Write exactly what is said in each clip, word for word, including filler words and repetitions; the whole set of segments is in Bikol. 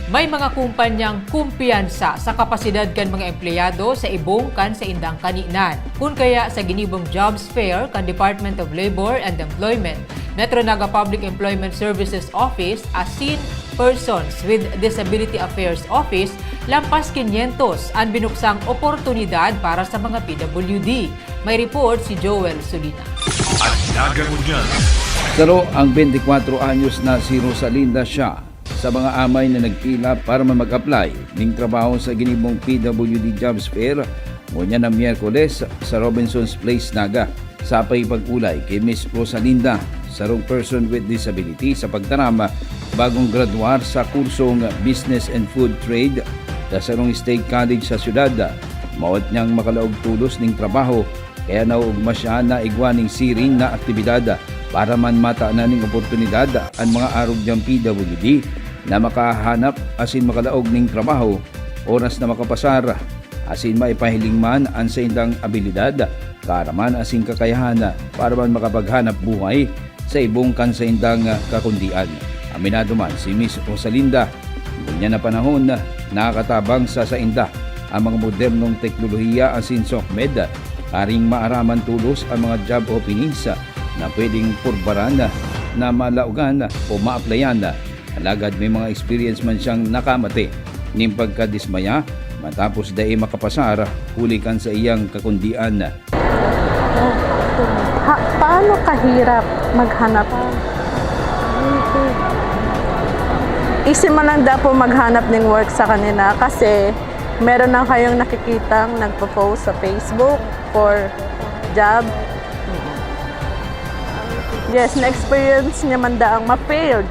May mga kumpanyang kumpiyansa sa kapasidad kan mga empleyado sa ibong kan saindang kaninan. Kun kaya sa ginibong jobs fair kan Department of Labor and Employment, Metro Naga Public Employment Services Office asin Persons with Disability Affairs Office, lampas quinientos an binuksang oportunidad para sa mga P W D. May report si Joel Sulina. At naganod niya. Saro ang twenty-four anyos na si Rosalinda Siya sa mga amay na nagpila para man mag-apply ning trabaho sa ginibong P W D Jobs Fair ngunyan na Miyerkules sa Robinson's Place, Naga. Sa pag-ulay ki Miss Rosalinda, sarong person with disability sa pagtaram, bagong graduar sa kursong Business and Food Trade sa sarong state college sa syudad, mawot niyang makalaog tolos ning trabaho, kaya naoogma siya na igwa ning siring na aktibidad para man matanan ning oportunidad an mga arog niyang P W D na makahanap asin makalaog ning trabaho oras na makapasar, asin maipahiling man an saindang abilidad, kaaraman asin kakayahan para man makapaghanap buhay sa ibong kan saindang kakundian. Aminado man si Miss Rosalinda, ngunyan na panahon, nakakatabang sa sainda ang mga modernong teknolohiya asin SOCMED, karing maaraman tolos ang mga job openings na pwedeng purbaran na malaogan o ma-applyan. Alagad may mga experience man siyang nakamate nin pagkadismaya matapos dai makapasar huli kan saiyang kakundian. Ha, paano kahirap maghanap? Easy man lang daw po maghanap ng work sa kanila kasi meron na kayong nakikitang nagpo-post sa Facebook for job. Yes, na-experience niya man daang ma-failed,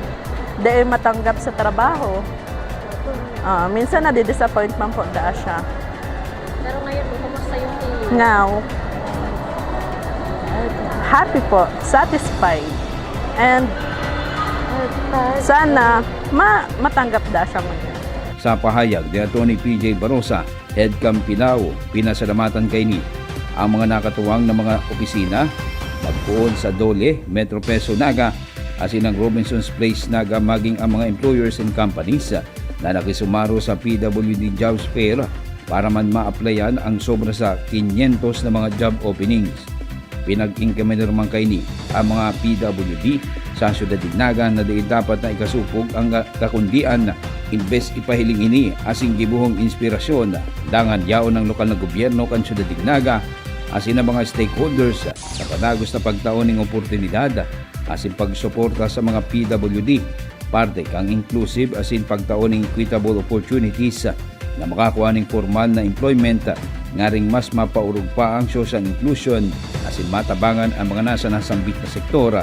dahil matanggap sa trabaho. Ah, minsan nadi-disappoint man po daa siya. Pero ngayon po, kumusta yung feeling? Now, happy po, satisfied, and sana ma matanggap daa siya ngayon. Sa pahayag ni Attorney P J Barosa, head kan PLAO, pinasalamatan kaini ang mga nakatuwang na mga opisina, magpoon sa DOLE, Metro Peso Naga, asin ang Robinson's Place Naga, maging ang mga employers and companies na nakisumaro sa P W D Jobs Fair para man ma-applyan ang sobra sa quinientos na mga job openings. Pinag-ingkamaner man kaini ang mga P W D sa syudad nin Naga na dai dapat na ikasupog ang ka-, kakundian, imbes ipahiling ini asin gibohong inspirasyon, dangan yaon ang lokal na gobyerno kan syudad nin Naga asin ang mga stakeholders sa padagos na pagtao ning oportunidad asin pagsuporta sa mga P W D, parte kan inclusive asin pagtao ning equitable opportunities na makakua ning pormal na employment, ngaring mas mapaorog pa ang social inclusion asin matabangan ang mga nasa nasambit na sektor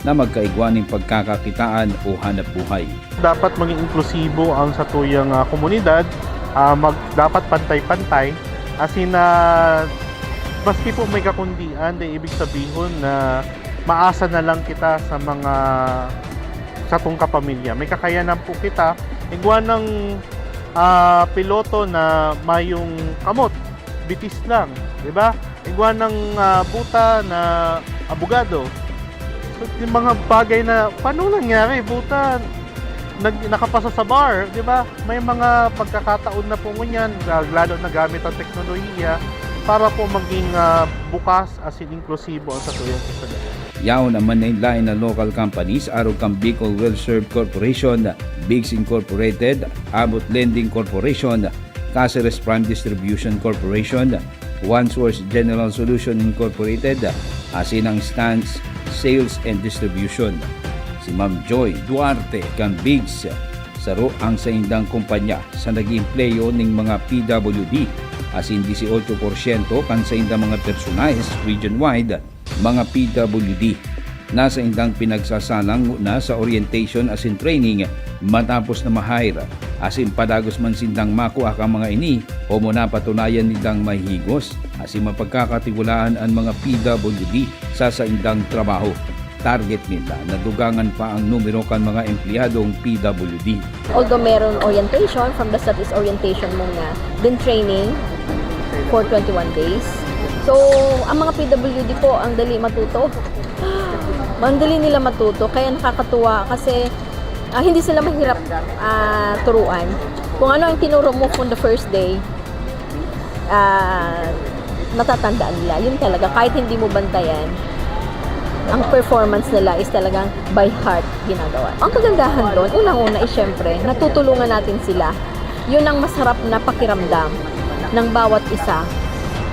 na magkaigwa nin pagkakakitaan o hanap buhay. Dapat maging inklusibo ang satuyang, ah, komunidad, ah, mag-, dapat pantay-pantay. Asin na maski po may kakundian, dai ibig sabihon na maasa na lang kita sa mga satong kapamilya. May kakayanan po kita. Igwa ng, ah, piloto na mayong kamot, bitis lang, di ba? Igwa ng, ah, buta na abogado. So, yung mga bagay na, paano nangyari? Buta, nag-, nakapasa sa bar, di ba? May mga pagkakataon na po ngunyan, ah, lalo na gamit ang teknolohiya para po maging, ah, bukas asin inklusibo ang satuyang kasagayan. Yaon ang manlaen-laen na local companies arog kan Bicol Well Served Corporation, Bigs Incorporated, Abot Lending Corporation, Caceres Prime Distribution Corporation, One Source General Solution Incorporated, asin ang Stans Sales and Distribution. Si Ma'am Joy Duarte kan Bigs, saro ang saindang kumpanya sa nag-iempleyo ning mga P W D, asin dieciocho porsyento kan saindang mga personahes region-wide, mga P W D. Nasa indang pinagsasalang nguna sa orientation asin training matapos na ma-hire, asin padagos man sindang makua kan mga ini, komo napatunayan nindang mahihigos asin mapagkakatiwalaan an mga P W D sa saindang trabaho. Target ninda na dugangan pa ang numero kan mga empleyadong P W D. Although meron orientation, from the start is orientation muna, then training for twenty-one days. So, ang mga P W D po, ang dali matuto. Ang dali nila matuto, kaya nakakatuwa kasi Ah, hindi sila mahirap, ah, turuan. Kung ano ang tinuro mo from the first day, ah, natatandaan nila. Yun talaga, kahit hindi mo bantayan, ang performance nila is talagang by heart ginagawa. Ang kagandahan doon, unang-una is syempre, natutulungan natin sila. Yun ang masarap na pakiramdam ng bawat isa,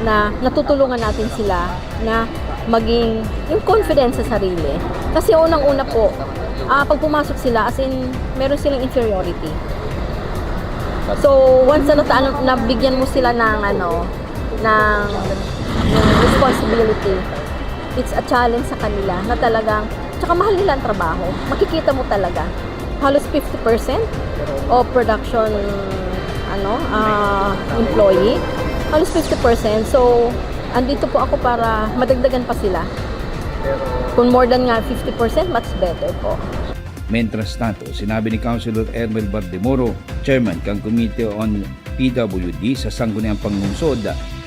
na natutulungan natin sila na maging yung confidence sa sarili. Kasi unang-una po, ah, pag pumasok sila, as in, meron silang inferiority. So, once na nataan-, nabigyan mo sila ng, ano, ng, ng responsibility, it's a challenge sa kanila na talagang, tsaka mahal nila ang trabaho. Makikita mo talaga. Halos fifty percent of production, ano, ah, employee. Halos fifty percent. So, andito po ako para madagdagan pa sila. Kung more than nga fifty percent, much better po. Mientras tanto, sinabi ni Councilor Ermel Bardemoro, chairman kan Committee on P W D sa Sangguniang Panglungsod,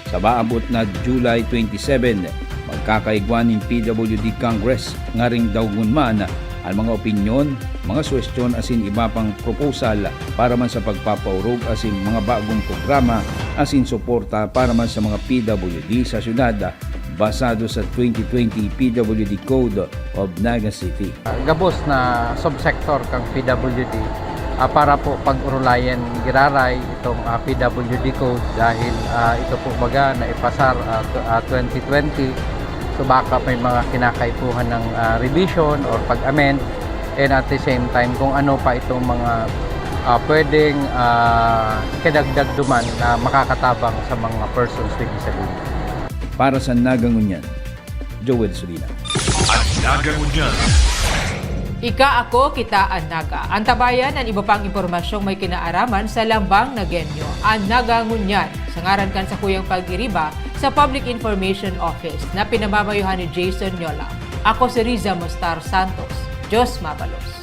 sa maabot na July twenty-seven, magkakaigwa nin P W D Congress ngaring daogon man an mga opinyon, mga suhestyon asin iba pang proposal para man sa pagpapaorog asin mga bagong programa asin suporta para man sa mga P W D sa syudad, basado sa twenty twenty P W D Code of Naga City. Gabos na subsector kang P W D, ah, para po pag-urulayan giraray itong, ah, P W D Code dahil, ah, ito po baga na ipasar, ah, tw- ah, twenty twenty. So baka may mga kinakaipuhan ng, ah, revision or pag-amend, and at the same time kung ano pa itong mga, ah, pwedeng, ah, ikadagdag duman na makakatabang sa mga persons with disability. Para sa Naga Ngunyan, Joel Sulina. An Naga Ngunyan. Ika, ako, kita, an Naga. Antabayan an iba pang impormasyong may kinaaraman sa Lambang Nagenyo, an Naga Ngunyan, sa ngaran kan sakuyang pag-iriba sa Public Information Office na pinamamayohan ni Jason Nyola. Ako si Riza Mostar Santos. Diyos mabalos.